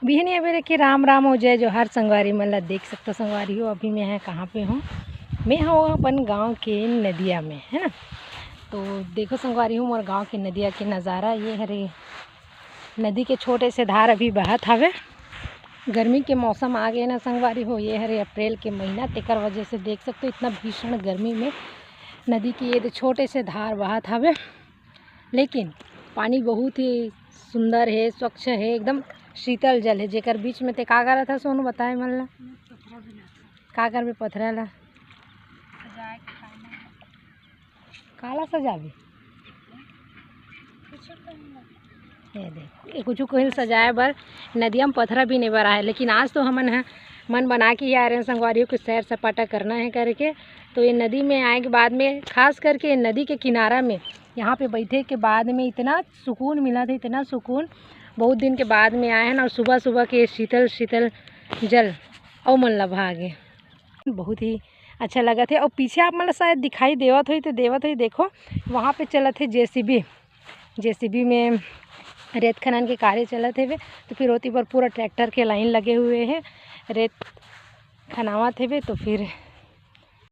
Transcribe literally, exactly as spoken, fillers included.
बिहनिया बेरा के राम राम अउ जय जोहार संगवारी मन ला। देख सकथो संगवारी हो, अभी मैं ह कहाँ पे हूँ। मैं हूँ अपन गांव के नदिया में, है ना। तो देखो संगवारी हो, मोर गांव के नदिया के नज़ारा ये हरे। नदी के छोटे से धार अभी बहत हवे। गर्मी के मौसम आ गए ना संगवारी हो, ये हरे अप्रैल के महीना, तेकर वजह से देख सकथो इतना भीषण गर्मी में नदी के ये दे छोटे से धार बहत हवे, लेकिन पानी बहुत ही सुंदर है, स्वच्छ है, एकदम शीतल जल है। जेकर बीच में ते का करत हस सोनू, बताए मन ला? का करबे पथरा ला? काला सजाबे? ये देख, ये कुछ कोहिल सजाए बर नदिया में पथरा भी नहीं बर आए, लेकिन आज तो हमन ह मन बना के ही आ रहे हैं संगवारी हो कि सैर सपाटा करना है करके। तो ये नदी में आए के बाद में, खास करके ये नदी के किनारा में, यहाँ पे बैठे के बाद में इतना सुकून मिला था, इतना सुकून। बहुत दिन के बाद में आए हैं ना, और सुबह सुबह के शीतल शीतल जल अउ मन ला भागे, बहुत ही अच्छा लगत हे। और पीछे आप मन ला शायद दिखाई देवत होही, तो देवत होही, देखो वहाँ पे चलत हे जेसीबी। जेसीबी में रेत खनन के कार्य चलत हेवे, तो फिर ओती बर पूरा ट्रैक्टर के लाइन लगे हुए हे, रेत खनावत हेवे। तो फिर